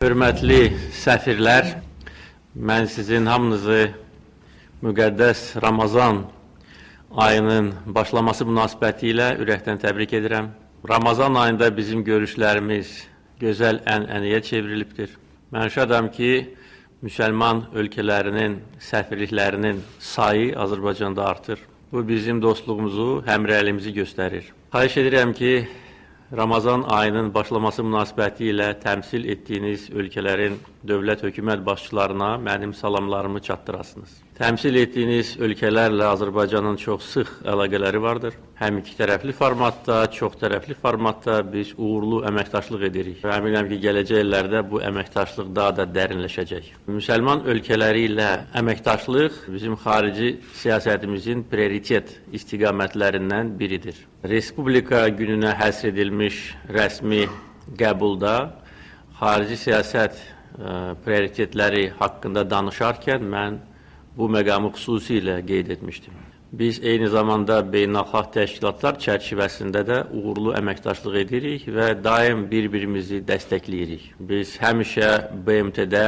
Hörmətli səfirlər, mən sizin hamınızı müqəddəs Ramazan ayının başlaması münasibəti ilə ürəkdən təbrik edirəm. Ramazan ayında bizim görüşlərimiz gözəl ənənəyə çevrilibdir. Mən şadam ki, müsəlman ölkələrinin səfirliklərinin sayı Azərbaycanda artır. Bu bizim dostluğumuzu, həmrəyliyimizi göstərir. Xahiş edirəm ki, Ramazan ayının başlaması münasibəti ilə təmsil etdiyiniz ölkələrin dövlət hökumət başçılarına mənim salamlarımı çatdırasınız. Təmsil etdiyiniz ölkələrlə Azərbaycanın çox sıx əlaqələri vardır. Həm iki tərəfli formatda, çox tərəfli formatda biz uğurlu əməkdaşlıq edirik. Və əminəm ki, gələcək illərdə bu əməkdaşlıq daha da dərinləşəcək. Müsəlman ölkələri ilə əməkdaşlıq bizim xarici siyasətimizin prioritet istiqamətlərindən biridir. Respublika gününə həsr edilmiş rəsmi qəbulda xarici siyasət prioritetləri haqqında danışarkən mən bu məqamı xüsusilə qeyd etmişdim. Biz eyni zamanda beynəlxalq təşkilatlar çərçivəsində də uğurlu əməkdaşlıq edirik və daim bir-birimizi dəstəkləyirik. Biz həmişə BMT-də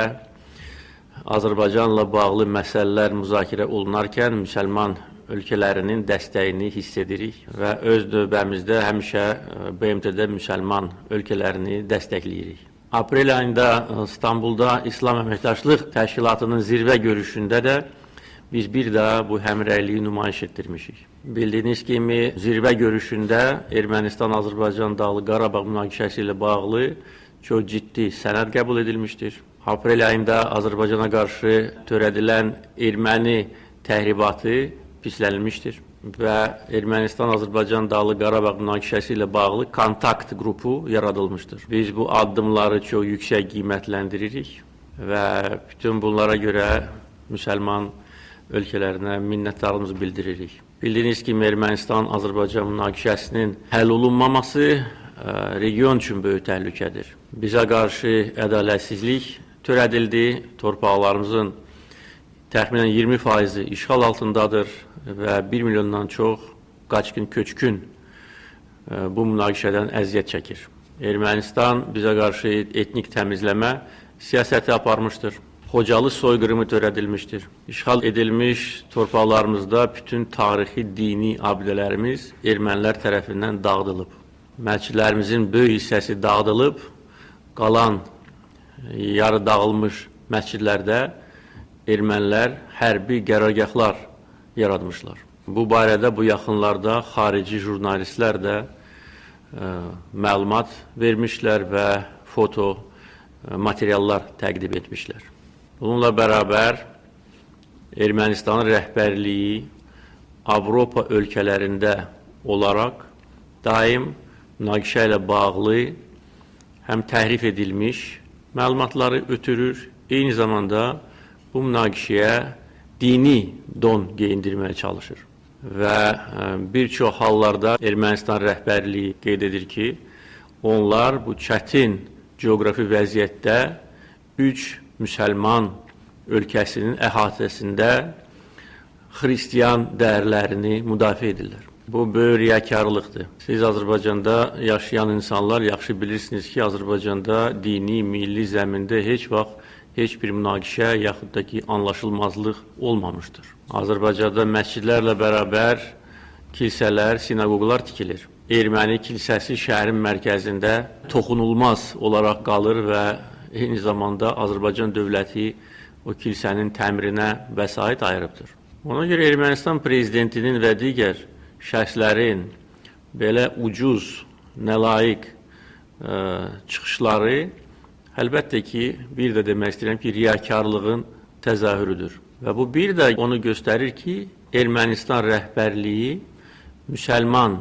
Azərbaycanla bağlı məsələlər müzakirə olunarkən müsəlman ölkələrinin dəstəyini hiss edirik və öz növbəmizdə həmişə BMT-də müsəlman ölkələrini dəstəkləyirik. Aprel ayında İstanbulda İslam Əməkdaşlıq Təşkilatının zirvə görüşündə də biz bir daha bu həmrəyliyi nümayiş etdirmişik. Bildiyiniz kimi zirvə görüşündə Ermənistan-Azərbaycan Dağlıq Qarabağ münaqişəsi ilə bağlı çox ciddi sənəd qəbul edilmişdir. Aprel ayında Azərbaycana qarşı törədilən erməni təhribatı pislənilmişdir və Ermənistan-Azərbaycan Dağlıq Qarabağ münaqişəsi ilə bağlı kontakt qrupu yaradılmışdır. Biz bu addımları çox yüksək qiymətləndiririk və bütün bunlara görə müsəlman ölkələrinə minnətdarlığımızı bildiririk. Bildiyiniz kimi Ermənistan-Azərbaycan münaqişəsinin həll olunmaması region üçün böyük təhlükədir. Bizə qarşı ədalətsizlik törədildi, torpaqlarımızın təxminən 20%-i işğal altındadır və 1 milyondan çox qaçqın köçkün bu münaqişədən əziyyət çəkir. Ermənistan bizə qarşı etnik təmizləmə siyasəti aparmışdır. Xocalı soyqırımı törədilmişdir. İşğal edilmiş torpaqlarımızda bütün tarixi dini abidələrimiz ermənilər tərəfindən dağıdılıb. Məscidlərimizin böyük hissəsi dağıdılıb, qalan yarı dağılmış məscidlərdə ermənilər hərbi qərargahlar yaratmışlar. Bu barədə bu yaxınlarda xarici jurnalistlər də məlumat vermişlər və foto materiallar təqdim etmişlər. Bununla bərabər Ermənistanın rəhbərliyi Avropa ölkələrində olaraq daim münaqişə ilə bağlı həm təhrif edilmiş məlumatları ötürür, eyni zamanda bu münaqişəyə dini don geyindirməyə çalışır. Və bir çox hallarda Ermənistan rəhbərliyi qeyd edir ki, onlar bu çətin coğrafi vəziyyətdə üç müsəlman ölkəsinin əhatəsində xristian dəyərlərini müdafiə edirlər. Bu böyük riyakarlıqdır. Siz Azərbaycanda yaşayan insanlar yaxşı bilirsiniz ki, Azərbaycanda dini, milli zəmində heç vaxt heç bir münaqişə yaxud da ki, anlaşılmazlıq olmamışdır. Azərbaycanda məscidlərlə bərabər kilsələr, sinaqoqlar tikilir. Erməni kilsəsi şəhərin mərkəzində toxunulmaz olaraq qalır və eyni zamanda Azərbaycan dövləti o kilsənin təmirinə vəsait ayırıbdır. Ona görə Ermənistan prezidentinin və digər şəxslərin belə ucuz, nalayiq çıxışları əlbəttə ki, bir də demək istəyirəm ki, riyakarlığın təzahürüdür. Və bu bir də onu göstərir ki, Ermənistan rəhbərliyi müsəlman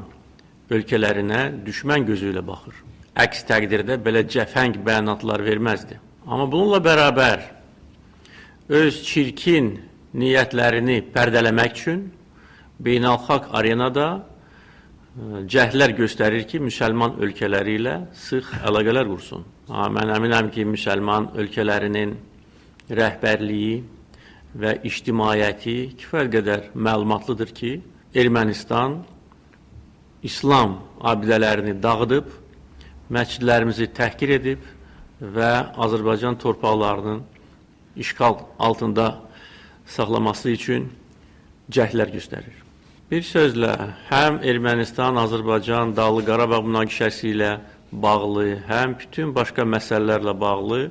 ölkələrinə düşmən gözü ilə baxır. Əks təqdirdə belə cəfəng bəyanatlar verməzdi. Amma bununla bərabər öz çirkin niyyətlərini pərdələmək üçün beynəlxalq arenada cəhdlər göstərir ki, müsəlman ölkələri ilə sıx əlaqələr qursun. Mən əminəm ki, müsəlman ölkələrinin rəhbərliyi və ictimaiyyəti kifayət qədər məlumatlıdır ki, Ermənistan İslam abidələrini dağıdıb, məscidlərimizi təhqir edib, və Azərbaycan torpaqlarının işğal altında saxlaması üçün cəhdlər göstərir. Bir sözlə, həm Ermənistan, Azərbaycan, Dağlıq Qarabağ münaqişəsi ilə bağlı, həm bütün başqa məsələlərlə bağlı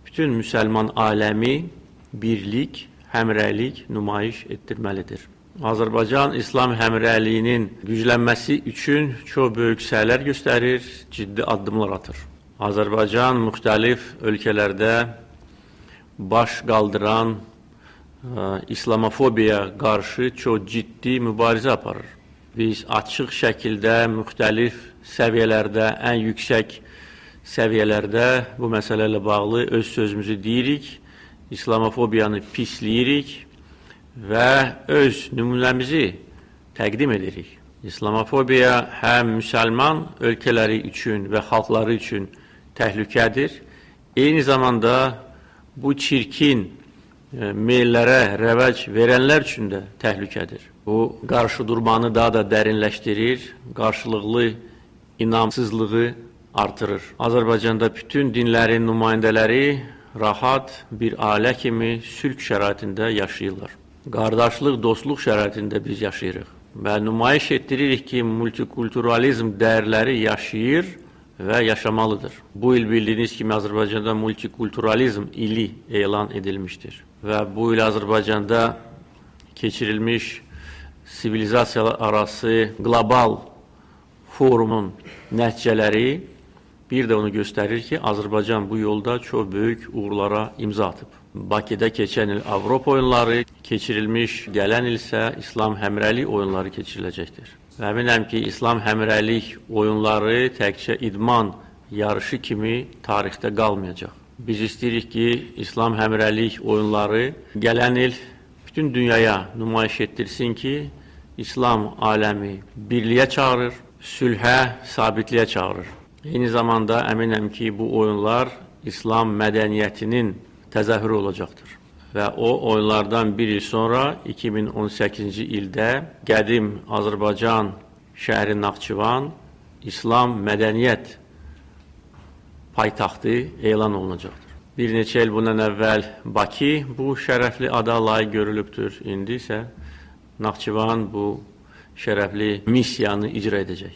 bütün müsəlman aləmi birlik, həmrəylik nümayiş etdirməlidir. Azərbaycan İslam həmrəyliyinin güclənməsi üçün çox böyük səylər göstərir, ciddi addımlar atır. Azərbaycan müxtəlif ölkələrdə baş qaldıran İslamofobiyaya qarşı çox ciddi mübarizə aparır. Biz açıq şəkildə müxtəlif səviyyələrdə, ən yüksək səviyyələrdə bu məsələ ilə bağlı öz sözümüzü deyirik, İslamofobiyanı pisləyirik və öz nümunəmizi təqdim edirik. İslamofobiya həm müsəlman ölkələri üçün və xalqları üçün təhlükədir, eyni zamanda bu çirkin meyillərə rəvac verənlər üçün də təhlükədir. Bu qarşı durmanı daha da dərinləşdirir, qarşılıqlı inamsızlığı artırır. Azərbaycanda bütün dinlərin nümayəndələri rahat bir ailə kimi sülh şəraitində yaşayırlar. Qardaşlıq, dostluq şəraitində biz yaşayırıq və nümayiş etdiririk ki, multikulturalizm dəyərləri yaşayır və yaşamalıdır. Bu il bildiyiniz kimi Azərbaycanda multikulturalizm ili elan edilmişdir. Və bu il Azərbaycanda keçirilmiş sivilizasiyalar arası qlobal forumun nəticələri bir də onu göstərir ki, Azərbaycan bu yolda çox böyük uğurlara imza atıb. Bakıda keçən il Avropa oyunları keçirilmiş, gələn il isə İslam həmrəylik oyunları keçiriləcəkdir. Və əminəm ki, İslam həmrəylik oyunları təkcə idman yarışı kimi tarixdə qalmayacaq. Biz istəyirik ki, İslam həmrəylik oyunları gələn il bütün dünyaya nümayiş etdirsin ki, İslam aləmi birliyə çağırır, sülhə, sabitliyə çağırır. Eyni zamanda əminəm ki, bu oyunlar İslam mədəniyyətinin təzahürü olacaqdır. Və o oyunlardan bir il sonra 2018-ci ildə qədim Azərbaycan şəhəri Naxçıvan İslam mədəniyyət paytaxtı elan olunacaqdır. Bir neçə il bundan əvvəl Bakı bu şərəfli ada layiq görülübdür. İndi isə Naxçıvan bu şərəfli missiyanı icra edəcək.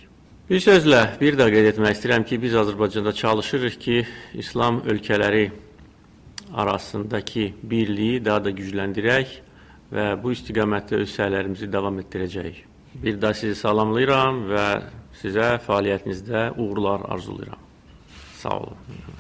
Bir sözlə bir də qeyd etmək istəyirəm ki, biz Azərbaycanda çalışırıq ki, İslam ölkələri arasındakı birliyi daha da gücləndirək və bu istiqamətdə öz səylərimizi davam etdirəcəyik. Bir daha sizi salamlayıram və sizə fəaliyyətinizdə uğurlar arzulayıram. Sağ olun.